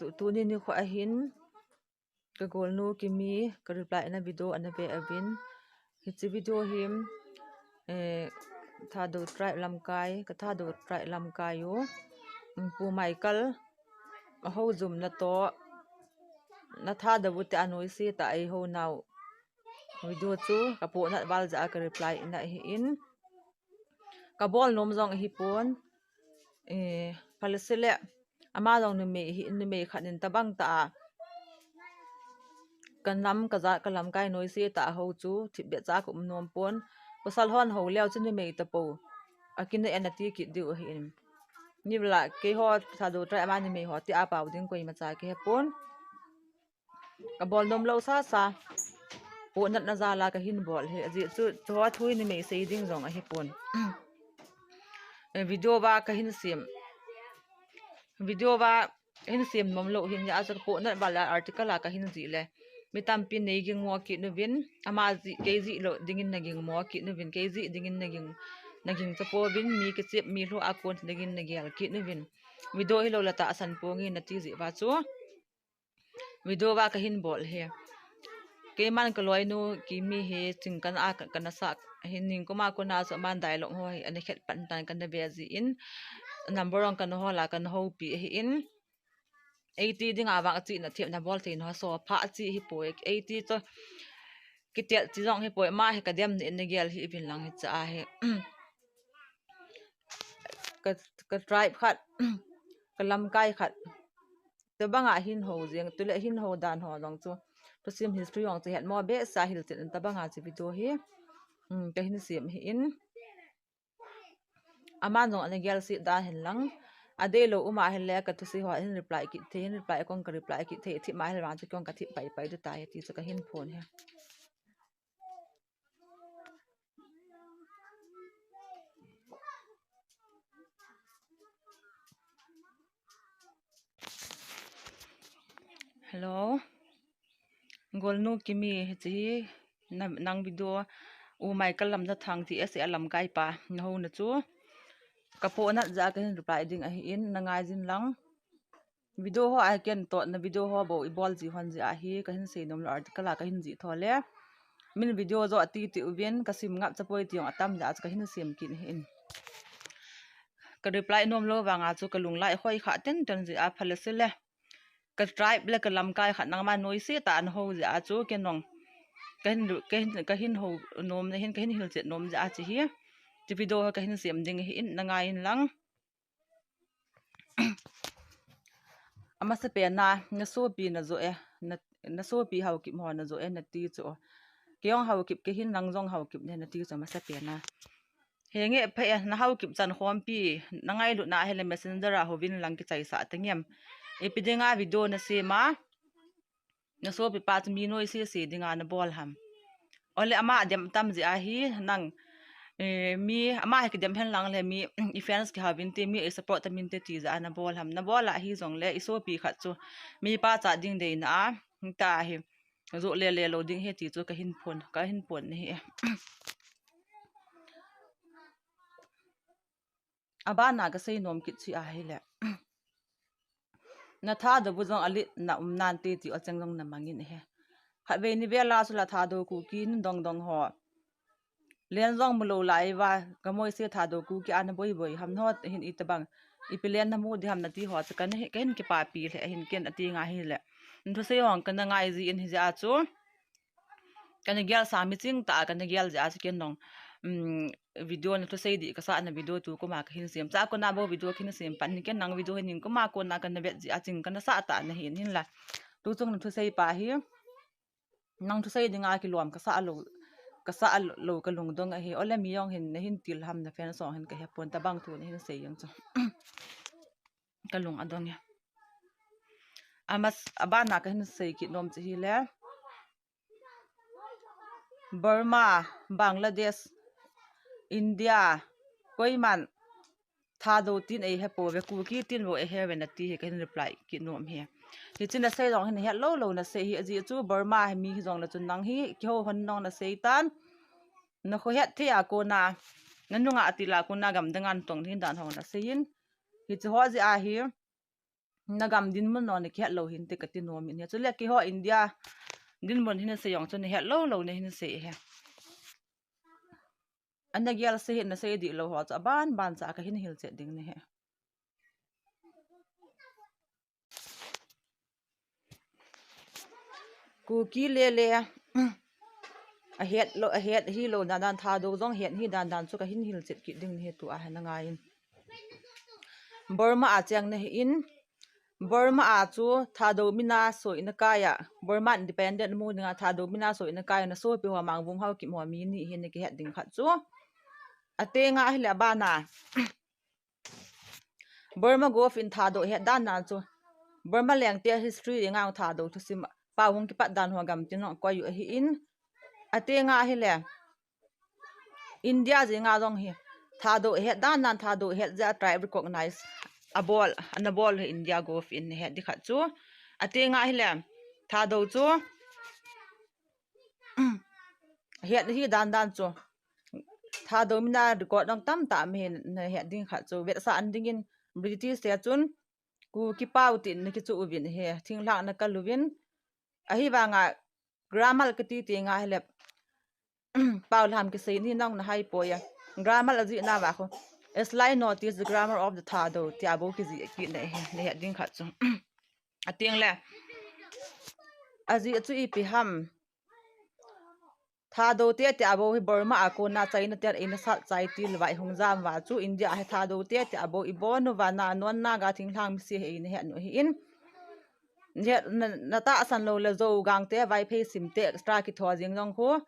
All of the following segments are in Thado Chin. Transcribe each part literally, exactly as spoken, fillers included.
tu, tuni nikho ahin, ka golnu Kimi, ka reply na video ana ve uvin. Hiche video hi, eh, Thadou tribe lamkai, ka Thadou tribe lamkai u, um, Pu Michael, a hou jum na to, na Thadou u te anoise ta ei hou nau video chu ka pohnat val jeh a ka reply na ahin. Ka bol nom jong ahi pon. Eh, phalese le, ama jong numei hi, numei khat in tabang ta a, ka nam, ka jat, ka lamkai noise ta a hou chu, thipbeh cha ka um nom pon. Pasal hon hou leu chu numei tapou a kina en ati kit diu ahin. Ni vela keiho Thadou tribe ama numei ho ti a pao ding koima cha kihe pon. Ka bol nom lou sasa. Pohnat na jal a ka hin bol hi. Ajeh chu, chu ho thu hi numei sei ding jong ahi pon. Eh, video va ka hin sem. Video va hin sem nom lou hin, ajeh chu ka pohnat val a article a ka hin jih le, mi tampi nei ging mo kit nuvin, ama jih, kei jih lou dingin na ging mo kit nuvin, kei jih dingin na ging, na ging chapouvin, mi kichep, mi lhu a kon dingin na gel kit nuvin. Video hi lou la tahsan ponge nati jeh uva chu video va ka hin bol hi. Keiman ka loinu Kimi hi chingkan a ka, ka na sah ahin, nikum a kona chu aman dialogue ho hi ana khet pan tan ka na ve jeh in, number jong ka na hol a, ka na houpi ahin. Eiti dinga vang achihna themna bol thei na ho so pha achi hi poi. Eiti chu kitel chi jong hi poi, ama hi ka dem na in na gel hi uvin lang hiche a hi. Ka, ka tribe khat, ka lamkai khat, tabang a hin hou jeng, tule hin hou dan ho jong chu, thusim history jong chu het mo behseh a hilchen in tabang a chu video hi, um, ka hin sem ahin. Aman jong ana gel sih dan hen lang. Adei lou um a hile ka thusei ho hin reply kit thei, hin reply kong ka reply kit thei, thip ma hile vang chu kong ka thip pai pai du tai ti chu ka hin phon hi. Hello. Golnu Kimi, hiche hi na, nang video, U Michael Lamjathang ti S A lamkai pa, na houna chu ka pohnat jeh a ka hin reply ding ahin, na ngai jin lang. Video ho a ken to na video ho bou i bol ji hon jeh a hi, ka hin sei nom lou article a ka hin jih tho le. Min video jo ati ti uvin, ka sim ngap chapoi ti jong atam jeh a chu ka hin sem kit ahin. Ka reply nom lou vang a chu ka lunglai hoi kha ten ten jeh a phalese le. Ka tribe le ka lamkai khat nangma noise ta ana hou jeh a chu ken jong ka hin, ka hin, ka hin hou nom na hin, ka hin hilchet nom jeh a chu hi. Chu video ka hin sem ding ahin, na ngai in lang. Amasa pen a, na sopi na jo e, na, na sopi Haokip ho na jo e, nati chu. Kei jong Haokip ka hin, nang jong Haokip ne, nati chu amasa pen a. Henge pha e, na Haokip chan khompi, na ngailutna hile messenger a houvin lang kichaisah tangem. Ipi dinga video na sem a, na sopi pa chu mi noise se dinga na bol ham. Ole ama dem tam jeh a hi nang, eh, mi ama hi kidem hen lang le mi, i fans kiha vin te, mi i support ta min te ti jeh a na bol ham. Na bol a hi jong le i sopi khat chu mi pa cha ding deina a, ta hi. Jo le le lou ding hi ti chu ka hin phon, ka hin phon na hi. Abana ka sei nom kit chu ahile. Na Thadou bu jong alet na um nante ti acheng jong na mangin ahi. Khatvei ni vela chu la Thadou Kuki nin dong dong ho. Len jong mu lou lai uva, ka moise Thadou Kuki ana boi boi ham nahon hin itabang. Ipi len na mu di ham nati ho chu ka hin kipapi le ahin ken ati nga hile. Thusei hong ka na ngai ji in hijeh a chu. Ka na gel sa mi ching ta, ka na gel jeh a chu ken nong, um, video na thusei di ka sa na video tu kuma ka hin sem. Cha kona bo video ka hin sem pan hi ken nang video hi ning kuma kona ka na vet jeh a ching ka na sa ta na hin hin la. Tu chung na thusei pa hi. Nang thusei dinga kilom ka sa lou, ka sa lou ka lungdong ahi. Ole mi jong hin na hin til ham na fans jong hin ka he pon tabang thu na hin sei jong chu. Ka lung adong e. Amas, abana ka hin sei kit nom chu hile. Burma, Bangladesh, India, koiman Thadou tin ei he pouve, Kuki tin bou ei he uve nati hi ka hin reply kit nom hi. Hiche na sei jong hin het lou lou na sei hi, ajeh chu Burma hi mi hi jong le chun nang hi kihou hon nong na sei tan. Na kho het thei a kona, na nunga atil a kona gamdang a na tong ding dan hong na sei in. Hiche ho jeh a hi, Nagam dinmun nong nakihet lou hinte kati nom in ahi. Chule keiho India dinmun hin sei jong chu nahet lou lou nahin sei ahi. Ana gel sei hih nasei dih lou ho chu aban ban cha kahin hilchet ding nahi. Kuki lele ahet lou, ahet hilou dan dan, Thadou jong het hi dan dan chu kahin hilchet kit ding nahi, tua hi nangaiyin. Burma a cheng nahin, Burma a chu Thadou mina soina kaiya, Burma independent mu dinga Thadou mina soina kaiya nasopi ho Mangvung Haokip ho mi ni hi nakihet ding khat chu. Atenga ahile abana Burma Gov in Thadou het dan dan chu, Burma lengte history dinga Thadou thusim pao hung kipat dan ho gamtin jong akoi u ahin. Atenga ahile India jenga jong hi Thadou het dan dan, Thadou het jeh a tribe recognize abol, ana bol hi India Gov in, nahet ding khat chu. Atenga ahile Thadou chu het hi dan dan chu, Thadou mina record jong tamtah um ahi, nahet ding khat chu. Vetsah dingin British te chun Kuki pao tin nakichu uvin ahi, thinglhang nakal uvin. Ahivanga grammar kati tenga ahile pao lham kisei ni nong nahai poi a. Grammar ajih nauva khu, a slight notice, the grammar of the Thadou tia bou kijih kit na ahi, nahet ding khat chu. Atengle, ajih chu ipi ham, Thadou te tia bou hi Burma a kona China ten eina sat chai til uva ihung jam uva chu India hi Thadou te tia bou ibon uva, Nanon Naga thinglhang misi hi eina het u ahin. Na, na tahsan lou le Zo Gangte, Vaiphei simte extra kitho jing jong khu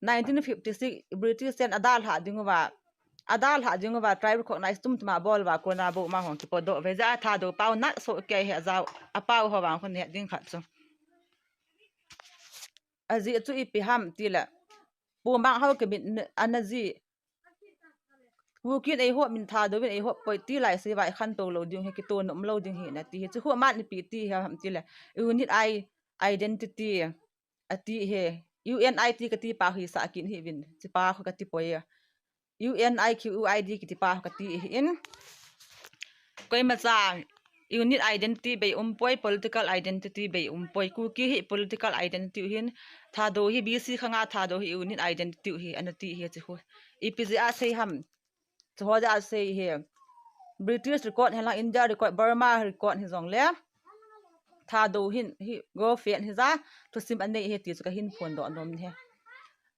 nineteen fifty-six British ten adalhah ding uva, adalhah ding uva tribe recognize tumtuma bol uva kona bou amaho kipotdoh uve. Jeh a Thadou pao nat soh kei hi ajao, apao ho vang khu nahet ding khat chu. Ajih chu ipi ham tile, Pu Manghaokip in ana jih, Kuki in eihop in, Thadou in eihop poi ti lai sei uva ikhantou lou ding hi, kitoh nom lou ding hi nati hi. Chu khu aman ipi ti ham tile, unit i-, identity ati hi. U N I T kati pa hi sah kit hih uvin, chupa khu kati poi a. U N I Q U I D kiti pa kati ahin. Koimacha unit identity bei umpoi, political identity bei umpoi. Kuki hi political identity u ahin, Thadou hi B C khanga Thadou hi unit identity u ahi, ana ti ahi chu khu. Ipi jeh a sei ham, chuho jeh a sei ahi. British record hihen lang, India record, Burma record hijongle, Thadou hin hi Gov in hija thusim anei ahi ti chu kahin phondoh nom ahi.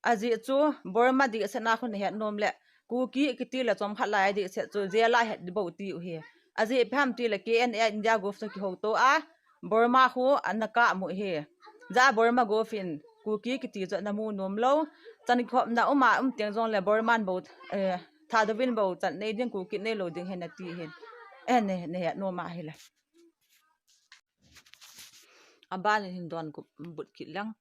Ajeh chu Burma dihset na khu nahet nom le, Kuki kiti le chomkhat lai a dihset chu jail a het ding bou ti u ahi. Ajeh ipi ham tile K N A India Gov toh kihouto a, Burma khu ana kap u ahi. Jeh a Burma Gov in Kuki kiti chu ana mu nom lou. Chan kikhopna um a um teng jongle Burma in bou, eh, Thadou in bou chan nei ding, Kuki in neilou ding ahi nati ahin. Eh, na, nahet nom ahile. Aban in hin don kup but kit leng.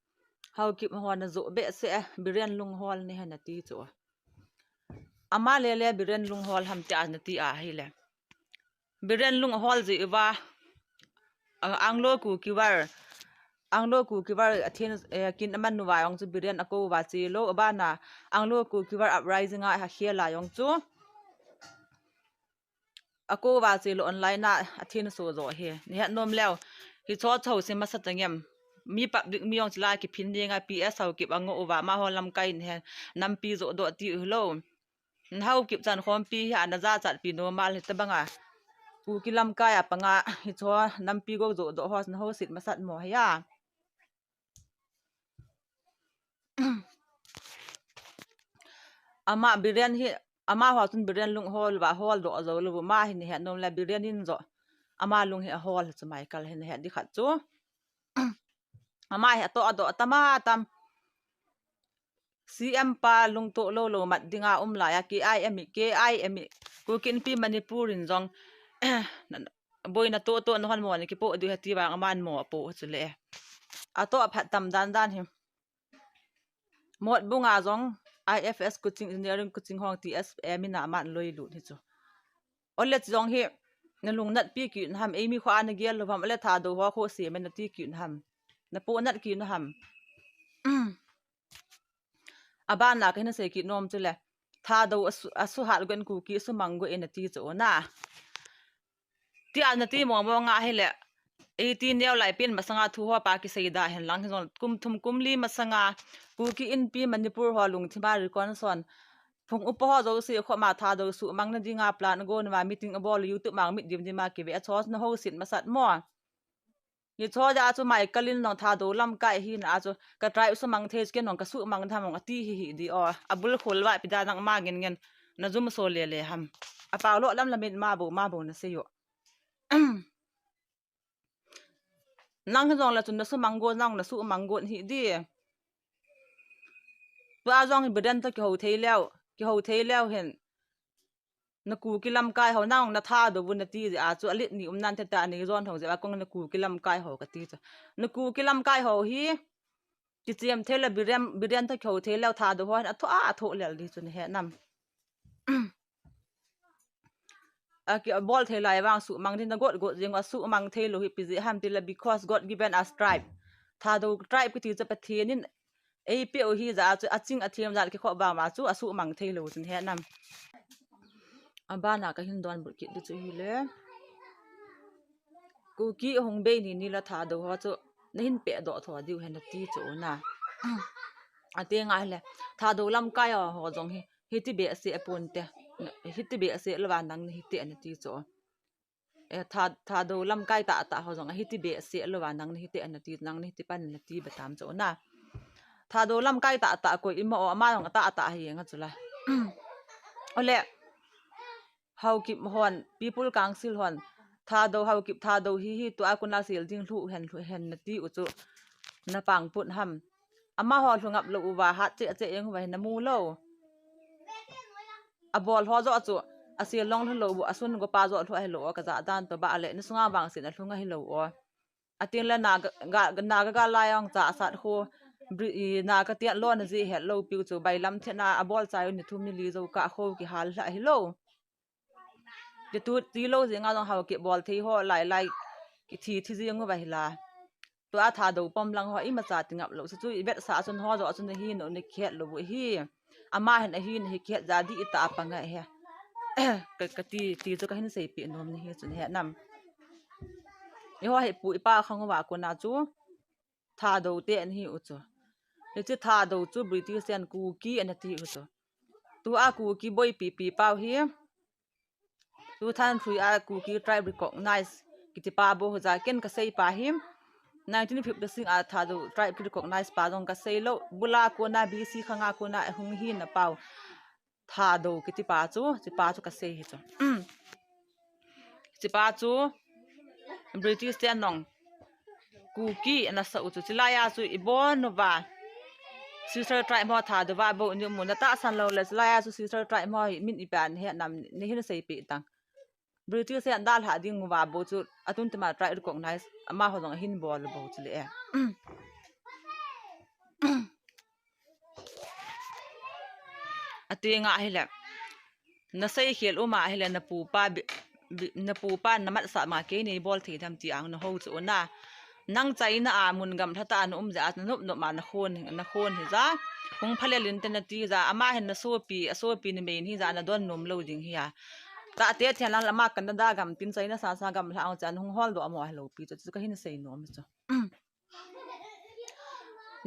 Haokip ho najoh behseh e, Biren Lunghol nahi nati chu. Ama lele Biren Lunghol ham tia nati ahile, Biren Lunghol jeh uva, ah, Anglo Kuki War, Anglo Kuki War athen, eh, kin aman uva jong chu Biren akou uva chelou, abana Anglo Kuki War uprising a akhel a jong chu akou uva chelou, online a athenso jo ahi. Nahet nom leu, hicho chou sim masat angem. Mi public mi jong chulai kiphin dinga P S Haokip angoh uva, amaho lamkai in ahi, nampi johdoh ti u hilou. Haokip chankhompi hi ana jachatpi normal hitabanga, Kuki lamkai a panga hicho nampi gou johdoh ho, naho sit masat mo ahi a. Ama Biren hi, amaho chun Biren Lunghol uva holdoh jou lou u, ama hi nahet nom le Biren in jo ama lung hi ahol chu, Michael hi nahet ding khat chu. Ama hi atoh adoh tam a tam. C M pa lungtoh lou lou mat dinga um laiya K I M i, K I M i, Kuki Inpi Manipur in jong boina toh toh nahon mo na kipoh diu ahi ti vang aman mo apoh chule. Atoh aphat tam dan dan hi. Motbung a jong I F S coaching, engineering coaching hong T S A mina aman loi lut hi chu. Ole chu jong hi nalung natpi kit u ham, eimi kho a nagel lou ham, ole Thadou ho kho sem e nati kit u ham. Napoh nat kit u ham. Abana kahin sei kit nom chule, Thadou asu, asuhat gon Kuki sumang go e nati chu na. Tia nati mong mong ahile, Eighteen neo lai pen masanga thu ho pa kisei da hen lang hijong kum thum kum li masanga Kuki Inpi Manipur ho lungthima Reconciliation phung upa ho jouse khoma Thadou sumang na dinga plan go na meeting abol YouTube ma mit dim dima kive a chos na ho sit masat mo. Hicho jeh a chu Michael in jong Thadou lamkai hina a chu ka tribe sumang thei chu ken jong ka sumang tham jong ati hi hi di o. Abul khol va pida nang ma ngen ngen na jum so le le ham. Apao lo lam lamin ma bo ma bo na sei o. Nang jong la chun na sumang go nang na sumang go hi di. Tua jong hi Biren to kiho thei leo, kiho thei leo hen. Na Kuki lamkai ho nang na Thadou bu na ti jeh a chu alit ni um nan te ta ni jon thong jeh a kong na Kuki lamkai ho ka ti chu. Na Kuki lamkai ho hi kichem thei la Biren, Biren to kiho thei leo Thadou ho a tho a tho lel di chu na he nam. A ki bol thei lai vang sumang din na got got jing a sumang thei lo hi pi jeh ham ti la because God given us tribe. Thadou tribe kiti chu Pathen in ei pe u hi jeh a chu aching athem jat kikho ba ma chu asumang thei lo chun he nam. Abana ka hin don but kit di chu hi le. Kuki hung bei ni ni la Thadou ho chu na hin pe do tho diu hen na ti chu na. Ati nga le Thadou lamkai ho jong hi hiti be se apun te. Hiti be se lo va nang ni hiti na ti chu. E, Tha-, Thadou lamkai tah tah ho jong a hiti be se lo va nang ni hiti na ti nang ni hiti pan na ti ba tam chu na. Thadou lamkai tah tah ko ima o ama jong tah tah hi nga chu la. Ole Haokip hon, People Council hon, Thadou Haokip Thadou hi hi tua kuna sel ding lhu hen lhu hen na ti u chu na pang put ham. Ama ho lhungap lo uva hat che che eng uva hin na mu lo. Abol ho jo chu asel long lhu lo bu asun go pa jo lhu ahi lo o ka ja dan to ba ale ni sunga vang sin a lhunga hi lo o. Atin la na ga, ga, na ga ga lai ong cha sat kho, bri-, i, na ka tiat lo na ji het lo piu chu bailam thena abol chai ni thum ni li jo ka kho ki hal hla hi lo. Ti tu ti lo jing a jong Haokip bol thei ho lai lai ki thi thi jing uva hi la. Tua Thadou pom lang ho ima cha ti ngap lo chu chu i vet sa chun ho jo chun hi no ni khet lo bu hi. Ama hin ahin hi khet ja di ita apa ngai he. Ka, ka ti, ti chu ka hin sei pi nom ni hi chun he nam. I ho hi pu i pa khang uva kona chu Thadou te an hi u chu. Hichi Thadou chu British ten Kuki ana ti u chu. Tua Kuki boipi pi pau hi. Two thousand three a Kuki tribe recognize kiti pa bo ho ja ken ka sei pa hi. Nineteen fifty-six a Thadou tribe recognize pa jong ka sei lo. Bula kona B C khanga kona hung hi na pau. Thadou kiti pa chu, chi pa chu ka sei hi chu. Chi pa chu British ten jong Kuki ana sa u chu. Chi lai a chu i bon uva. Sister tribe mo Thadou va bo ni mu na ta san lo le chi lai a chu sister tribe mo hi min i pan he nam ni hin sei pi tang. British ten dal ha ding uva bo chu atun tima tribe recognize ama ho jong hin bol bo chu le e. Ati nga hi le. Na sei khel uma hi le na pu pa bi, bi, na pu pa na mat sa ma ke ni bol thei tham ti ang na ho chu na. Nang China a mun gam thata na um ja na nup nup ma na khon na khon hi ja. Hung phale lin te na ti ja ama hin na sopi a sopi ni mei ni ja na don nom lo ding hi a. Ta te thian lang lama Canada gam tin China sa sa gam hla ang chan hung hol do amo hi lo pi chu chu ka hin sei nom chu.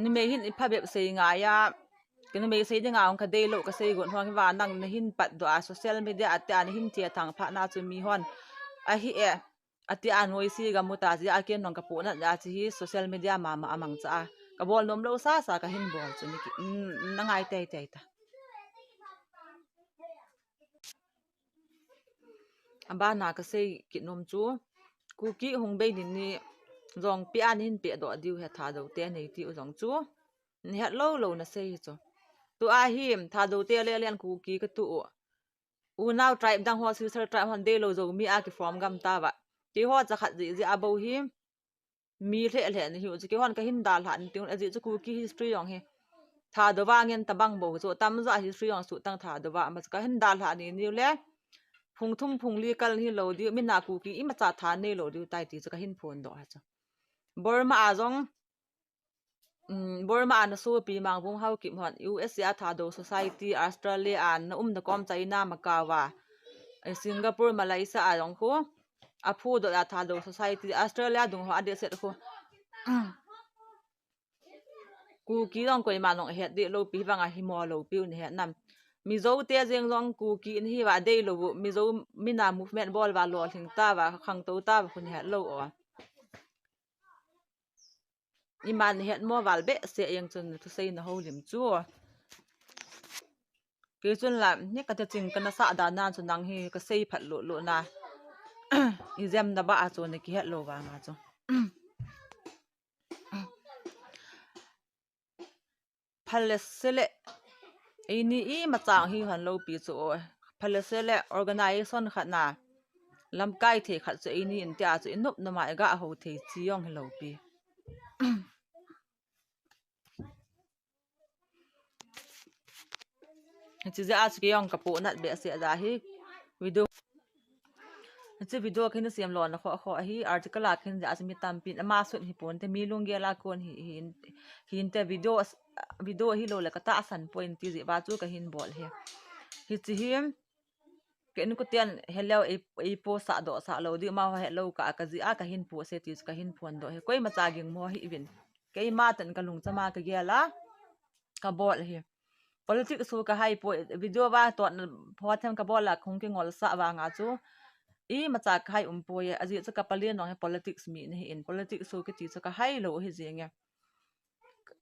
Ni mei hin i phabep sei ngai a. Ka ni mei sei dinga hung ka dei lo ka sei gon hong hi va nang na hin pat do a social media a te a na hin thia thang pha na chu mi hon. Ahi e. Ati a noi si ga mu ta ji a ken nong ka pu na ja chi hi social media ma ma amang cha a. Ka bol nom lo sa sa ka hin bol chu ni ki. Mm, na ngai tei tei ta. Abana ka sei kit nom chu. Kuki hung bei din ni jong pi an hin pe do diu he Thadou te nei ti u jong chu. Ni het lo lo na sei chu. Tu a hi Thadou te le len Kuki ka tu u. Unau tribe dang ho sister tribe hon dei lo Zomi a ki form gam ta va. Keiho cha khat ji ji a bo hi. Mi hle hle ni hi u chu keihon ka hin dalha ni ting a ji chu Kuki history jong hi. Thadou va ngen ta bang bo chu tam ja history jong su tang Thadou va ma chu ka hin dalha ni ni le. Phung thum phung li kal ni lo di mi na Kuki ima cha tha nei lo di tai ti chu ka hin phon do ha chu. Burma a jong, um, Burma a na sopi Mangbung Haokip hon U S A Thadou Society, Australia a na um na kom China Macau va. Eh, Singapore, Malaysia a jong khu. Aphu doh a Thadou society, Australia dung ho adeh set khu. Kuki jong koima nong het deh lou pi, hivang a himo lou pi u nahet nam. Mizo te jeng jong Kuki in hiva dei lou u, Mizo mina movement bol uva lolhing tauva, khangtou tauva khu nahet lou o. Iman het mo val behseh jeng chun thusei na houlim chu. Kei chun la, ni ka te ching kana sah dan nan chu nang hi ka sei phat lo lo na. I jem na ba a chu na kihet lou vang a chu. Phalesele, eini imacha hi hon lou pi chu o. Phalesele organization khat na, lamkai thei khat chu eini in tia chu i nop nop ma i ga ho thei chi jong hi lou pi. Hiche jeh a chu kei jong ka pohnat behseh a hi video. Hiche video ka hin sem lona kho kho hi article a ka hin jeh a chu mi tampin ama sut hi ponte, mi lunggel a kon hi, hi, hinte video, video hi lou le ka tahsan poi ti jeh uva chu ka hin bol hi. Hiche hi ka inkoten heleu ei, ei post sah doh sah lou ding, amaho helou ka, ka jeh a ka hin post e ti chu ka hin phondoh hi. Koimacha ging mo hih uvin. Keima tah in ka lungcham a ka gel a ka bol hi. Politics chu ka hai poi, video va totna pho them ka bol a hung kingol sah vang a chu imacha ka hai um poi. Ajeh chu ka palen jong hi politics mi ana hi in, politics chu kiti chu ka hai lou hi jeng e.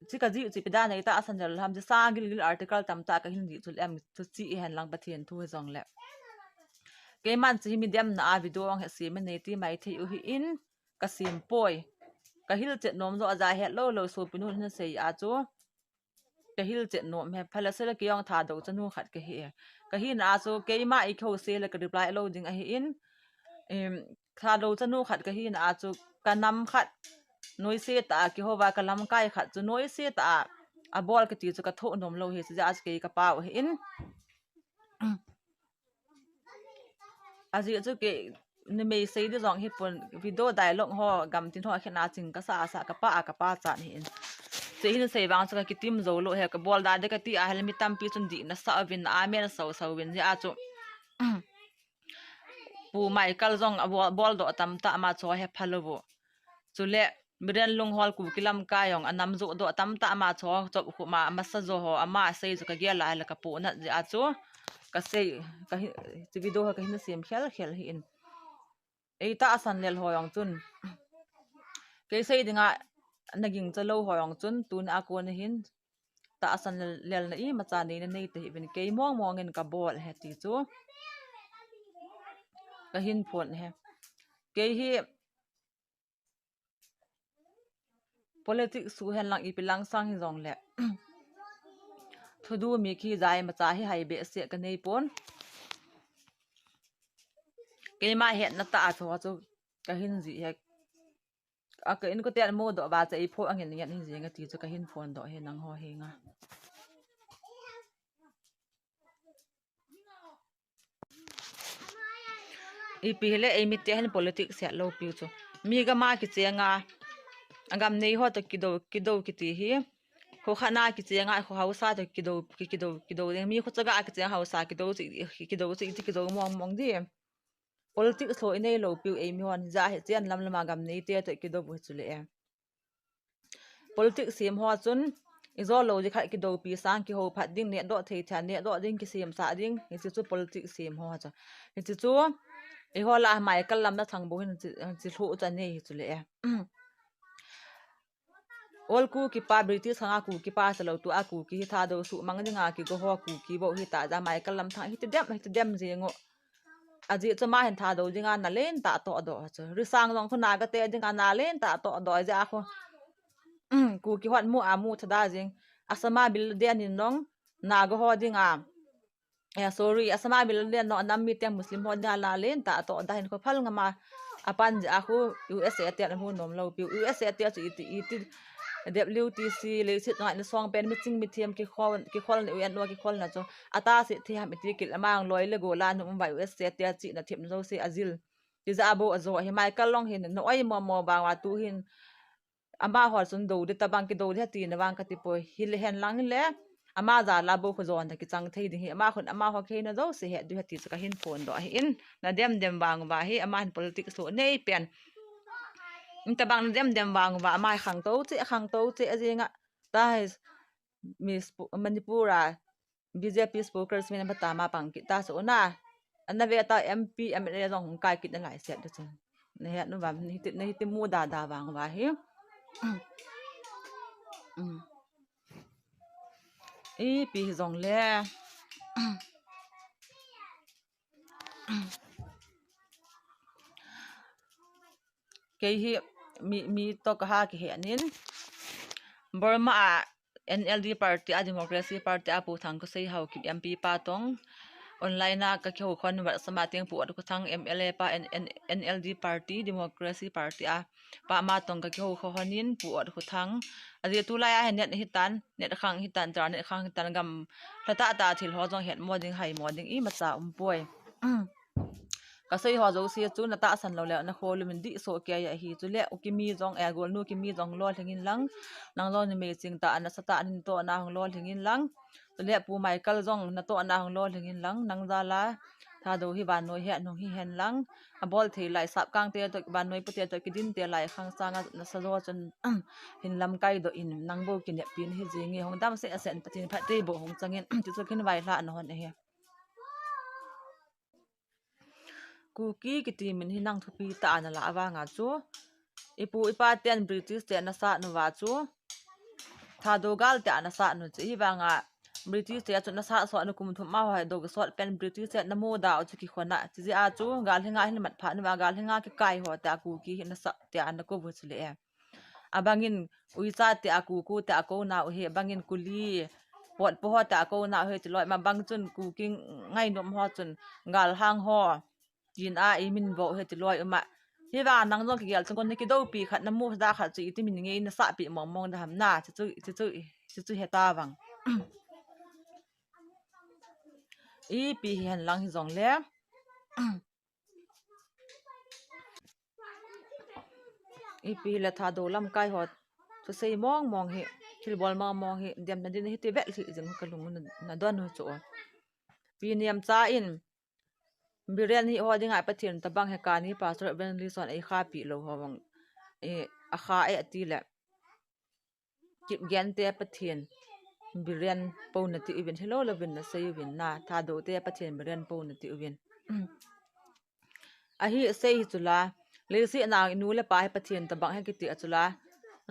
Chu ka jih chu ipi dan a i tahsan lel ham, chu sang gil gil article tamtah ka hin jih chu le em, chu chi i hen lang Pathen thu hi jong le. Keiman chu hi mi demna a video ong he sem e nei ti mai thei u hi in ka sem poi. Ka hilchet nom jo a ja het lou lou sopi nu hin sei a chu. Ka hilchet nom he, Phalesele kei jong Thadou chanu khat ka hi e. Ka hina a chu keima i kihou se le ka reply lou ding ahi in. Em, Thadou chanu khat ka hina a chu ka nam khat noise tah a kihou va, ka lamkai khat chu noise tah a abol kiti chu ka thoh nom lou hi, chu jeh a chu kei ka pau hi in. Ajeh chu kei numei sei di jong hi pon, video dialogue ho, gamtin ho khen a ching ka sa a sa, ka pa a ka pa chan hi in. Chu hin sei vang chu ka kitim jou lou he, ka bol da de ka ti a hel mi tampi chun dih na sa uvin, amen sau sau uvin jeh a chu. Pu Michael jong a bol, bol doh tamtah ama chu he phalou u. Chule Biren Lunghol Kuki lamkai jong a nam jo doh tamtah ama chu chop khu ma, a masa jo ho ama sei chu ka gel a le ka pohnat jeh a chu ka sei, ka hi, chu video ka hin sem khel khel hi in. Ei tahsan lel ho jong chun, kei sei dinga na gingcha lou ho jong chun tuni a kon hin tahsan lel, lelna imacha nei na nei tahih uvin, kei mong mong in ka bol he ti chu ka hin phon he. Kei hi politics chu hen lang ipi lang sang hi jong le, thudu mi kija imacha hi hai behseh ka nei pon. Keima hetna tah a chu, chu ka hin jih he. A ka inkoten mu doh va chu ei pho angin ngen hi jeng a ti chu ka hin phondoh he nang ho henga. Ipi hile ei mite hin politics het lou piu chu. Mi gam a kicheng a, a gam nei ho toh kidou, kidou kiti hi. Kho khat na kicheng a, kho haosa toh kidou, ki, kidou, kidou ding. Mi kho chaga a kicheng a haosa kidou chu, kidou chu iti kidou mong mong di. Politics ho i nei lou piu ei mi hon, ja hi chen lam lam a gam nei te toh kidou bu hi chu le e. Politics sem ho chun, i jo lou di khat kidoupi sang, kihou phat ding, neh doh thei thei a, neh doh ding, kisem sah ding, hiche chu politics sem ho chu. Hiche chu, eiho lah a Michael lam na thang bou hin, hiche, hiche lhoh chu anei hi chu le e. Ol Kuki pa, British khang a Kuki pa, sa lou tu a Kuki hi Thadou suhmang ding a kigo ho Kuki bou hi ta ja Michael lam thang, hiti dem, hiti dem jeng u. Ajeh chu ama hin Thadou dinga na lentah toh doh chu. Risang jong khu Naga te dinga na lentah toh doh jeh a khu. Um, Kuki hon mu a mu tha da jing. Osama bin Laden in jong Naga ho dinga. Eh, sorry, Osama bin Laden jong anam mite Muslim ho dinga na lentah toh da hin khu phal ngam a. Apan jeh a khu U S A te ana hu nom lou piu. U S A te chu iti, iti W T C leiset ngai na song pen miching mithem kikhol, kikhol na U N O kikhol na chu. Ata se the ham iti kil ama loi le gol a num vai U S A te chihna themna jouse ajil. Tija bou ajo hi Michael long hin na oi mo mo bang a tu hin. Amaho chun dou di tabang kidou di tina vang kati poi. Hile hen lang hile. Ama jal a bou khu jon a kichang thei ding hi, ama khun ama ho kihei na jouse het diu ahi ti chu kahin phondoh ahin. Na dem dem vang uva hi, ama hin politics lo nei pen. Tabang na dem dem vang uva, ama hi khangtou cheh, khangtou cheh ajing a. Tahi Miss Pu-, Manipur a B J P spokesman phatah a pang kit ta chu na. Ana ve ta M P, M L A jong hung kai kit nalai set diu chu. Na het nu va, na hiti, na hiti mu da da vang uva hi. Mm. Ipi hijongle. Kei hi mi, mi toh kaha kihen in. Burma a N L D party a, Democracy Party a Pu Thangkhosei Haokip M P pa toh online a kakihou khon, WhatsApp a teng Pu Ot Kho Thang M L A pa N-, N-, N L D party, Democracy Party a pa ama toh kakihou khon in Pu Ot Kho Thang. Ajeh tulai a hi net hitan, net khang hitan, internet khang hitan, gam lha tah tah thil ho jong het mo ding, hai mo ding imacha umpoi. Kasei ho jouse chu na tahsan lou le na kholum in dih soh kei ahi. Chule u Kimi jong, eh, golnu Kimi jong lolhing in lang. Nang jong numei ching tah, nasa tah, natoh na hung lolhing in lang. Chule Pu Michael jong natoh na hung lolhing in lang. Nang jal a Thadou hi vannoi het nung hihen lang. Abol thei lai, Sapkangte toh, vannoi pute toh kidinte lai khang sanga nasa jo chun hin lamkai doh in, nang bou kineppi nahi jing e, hung dam seh seh in, Pathen phatthei boh hung chang in, ti chu kin vaihlah na hon ahi. Kuki kiti min hi nang thupi tah a na lah vang a chu, ipu ipa ten British te na sat nu va chu, Thadou gal te a na sat nu chu, hivang a British te chu na sat sot nu kum thum ma ho hi dou sot pen British te na mu da u chu kikhon a, chijeh a chu gal hinga hin mat phat nu va, gal hinga kikai ho te a Kuki hi na sat te a na kou u chu le e. Abangin uicha te a, Kuki te a kou na u hi, abangin Kuli, Potpo ho te a kou na u hi, ti loi ma bang chun Kuki ngainom ho chun galhang ho tin a i min vo u hi, ti loi u ma. Hivang nang jong kigel chun kon ni kidoupi khat na mu da khat chu iti min ngei na sahpi mong mong da ham na, chu chu, chu chu, chu chu heta vang. Ipi hihen lang hijongle. Ipi hile Thadou lamkai ho thusei mong mong hi, thilbol mong mong hi, demna din hi ti vet lhih jing ka lung na, na don u chu. Pi Niamcha in, Biren hi ho dinga Pathen tabang hi kani Pastor Evangelist hon ei khapi lou ho vang, eh, a kha e ati le. Kipgen te Pathen Biren po nati uvin, hilou louvin nasei uvin na, Thadou te Pathen Biren po nati uvin. Ahi sei hi chu la, leiset a i nu le pa hi Pathen tabang hi kiti a chu la.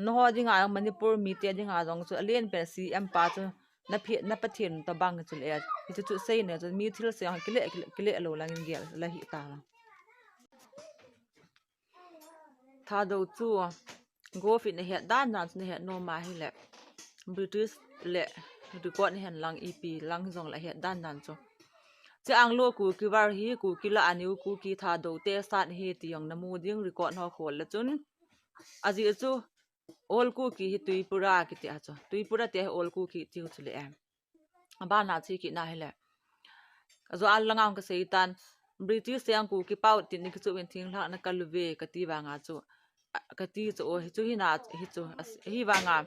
Nangho dinga jong, Manipur mite dinga jong chu alen pen C M pa chu na phe-, na Pathen tabang hi chu le. Hichu chu sei ne chu mi thil sei kile, kile, kile lou lang in gel la hi ta. Thadou chu Gov in ahet dan dan chu nahet nom a hile, British le record nahen lang ipi lang jong le ahet dan dan chu. Chi Anglo Kuki War hi Kuki lah a new Kuki Thadou te sat hi ti jong namu ding record ho khol le chun. Ajeh chu Old Kuki hi Tripura kiti a chu. Tripura te hi Old Kuki tiu chu le em. Abana chu kina hile. Ajo al langa kasei tan, British te ang Kuki pau tin ni kichu in thinglhang na kalu ve kati vang a chu. A, kati chu o, hichu hina, hichu, as-, hivang a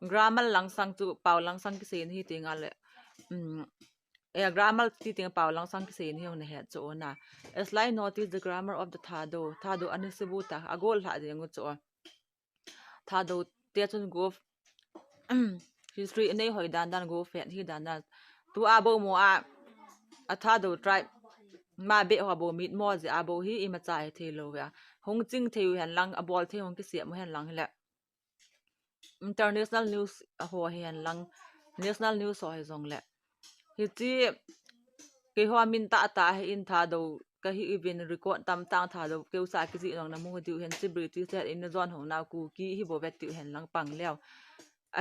grammar langsang chu pau langsang kisei ni hi ti nga le. Um, eh, grammar ti ting pau langsang kisei ni hi nahet chu o na. A slight notice the grammar of the Thadou. Thadou ani sibu ta, agol hla ding u chu o. Thadou te chun Gov, history nei hoi dan dan Gov het hi dan dan. Tu a bou mo a, a Thadou tribe ma be ho bou mit mo je a bou hi imacha hi thei lou ve a. Hung ching thei u hen lang, abol thei hung kisiam u hen lang hile. International news a ho hi hen lang, national news ho hi jong le. Hichi, keiho min tah tah hi in Thadou kahi uvin record tam tang Thadou keu sa kijih nong namu diu hen chi British te in na jon ho na Kuki hi bou vet tiu hen lang pang leu.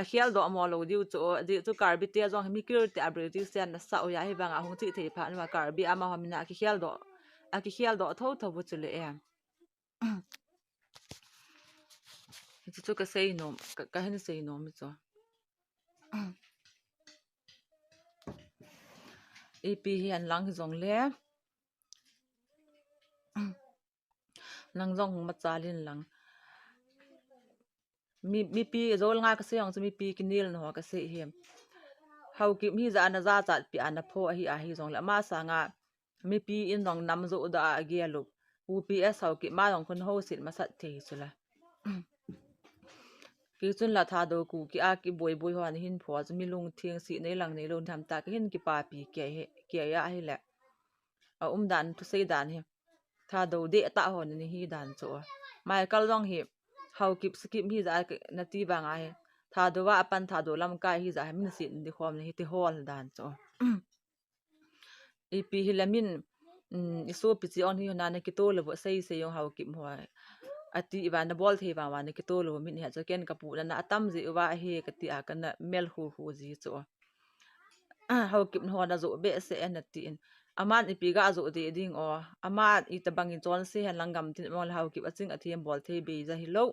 Akhel doh mo lou diu chu, ajeh chu Karbi te jong hi mi kir te a British te na sa u ya hivang a hung chi thei pha na Karbi amaho min a kikhel doh, akikhel doh tho tho bu chu le em. Hichu chu kasei nom, ka, kahin sei nom chu. Ipi hi hen lang hi jong le. Nang jong hung machal in lang. Mi, mipi jol nga kasei jong chu mipi kinel na ho kasei hi. Haokip hijat a najachat pi a napho ahi ahi jongle ama sanga mipi in jong nam joh da a agel u. U P S Haokip ma jong khun houset masat thei chu la. Kei chun la Thadou Kuki a kiboi boi ho nahin pho chu mi lungtheng sih nei lang neilou ham tia kahin kipapi kei hi, kei a hile. A umdan thusei dan hi. Thadou deh tah ho nahi dan chu. Michael jong hi Haokip Sakip hijat a nati vang ahi. Thadou a apan Thadou lamkai hijat a hi min sih nadi khom nahi ti hol dan chu. Ipi hile min, um, isopi chi on hi hona nakitol lou u sei sei jong Haokip ho. Ati uva nabol thei vang uva nakitol lou u min hi chu ken kapu nana atam ji uva ahi kati a kana mel hu hu ji chu. Ah, Haokip ho najoh behseh e nati in. Aman ipi ga joh deh ding o. Aman itobang in chonse hen lang gamtin mong le Haokip aching athem bol thei beija hilou.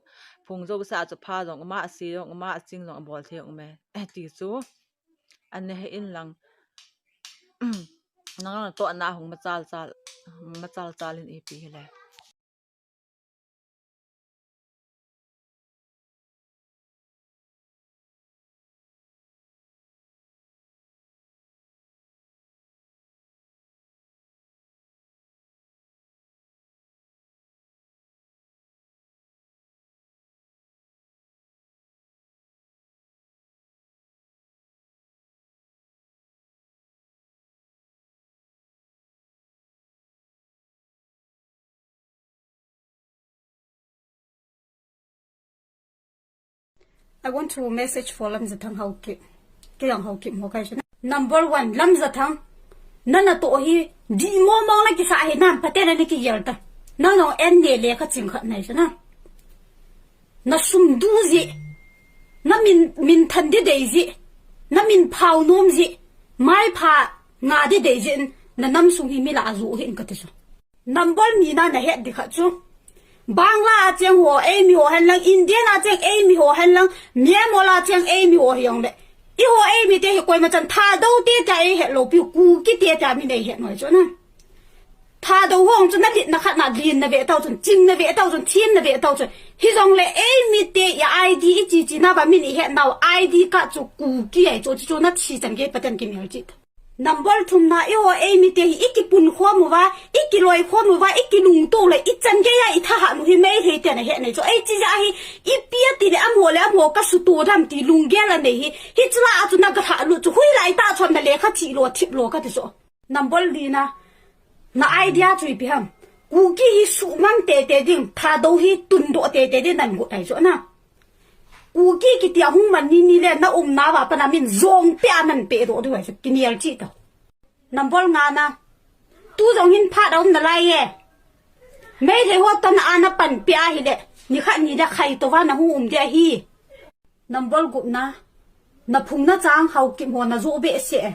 Phung jouse a chu pha jong uma, ase jong uma, aching jong abol thei um e. Eh, ti chu. Ana he in lang. Nang natoh na hung machal chal, machal chal in ipi hile. I want to message for Lamjathang Haokip. Kei jong Haokip mo kai chun. Number one, Lamjathang. Nana toh hi, di mo mong na kisa hi nan, pate na ni kigel ta. Nang nong en ne le ka ching khat nai chun. Na sum du ji. Na min, min than di dei ji. Na min phau nom ji. Mai pha nga di dei ji. Na nam sung hi mi la azu hin kati chu. Number ni na nahet di khat chu. Bangla a cheng ho, eimi ho hen lang, Indian a cheng eimi ho hen lang, Myanmar a cheng eimi ho hi jong le. I ho eimi te hi koima chan Thadou te tia eihet lou piu, Kuki te tia mi neihet noi chu na. Thadou ho chu na lit na khat na lin na ve tau chun, ching na ve tau chun, thim na ve tau chun. Hi jong le eimi te ya I D i chi chi na ba min ihet nau, I D card chu Kuki ai chu chu na thi chan kei patan kimel chi. Number thum na, i ho eimi te hi, i kipun khom uva, i kiloi khom uva, i kilungto le, i chan gei a, i thahat u hi Meitei te nahet nei chu. Ei chi ja hi, ipi ati le, amaho le, amaho ka suto dam ti lunggel a nei hi, hi chula a chu na ga thalut chu, hui lai ta chon na lekha chi lo, thip lo kati chu. Number li na, na idea chu ipi ham. Kuki hi sumang tete ding, Thadou hi tundoh tete ding nan gu tai chu na. Kuki kiti a hung man ni ni le na umna va pana min jong pe a nan pe do do chu kinial chi to. Number nga na. Tu jong hin phat a um na lai e. Meitei ho tan a na pan pe a hi le. Ni khat ni da khai to va na hu um de hi. Number gup na. Na phung na chang Haokip ho na jo behseh e.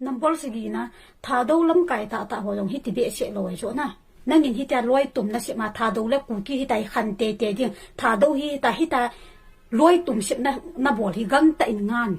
Number sagi na, Thadou lamkai tah tah ho jong hiti behseh lou ahi chu na. Nangin hitia loi tum na sep ma Thadou le Kuki hitia hi khan tete ding. Thadou hi hitia, hitia loi tum sep na, na bol hi gangtah in ngan.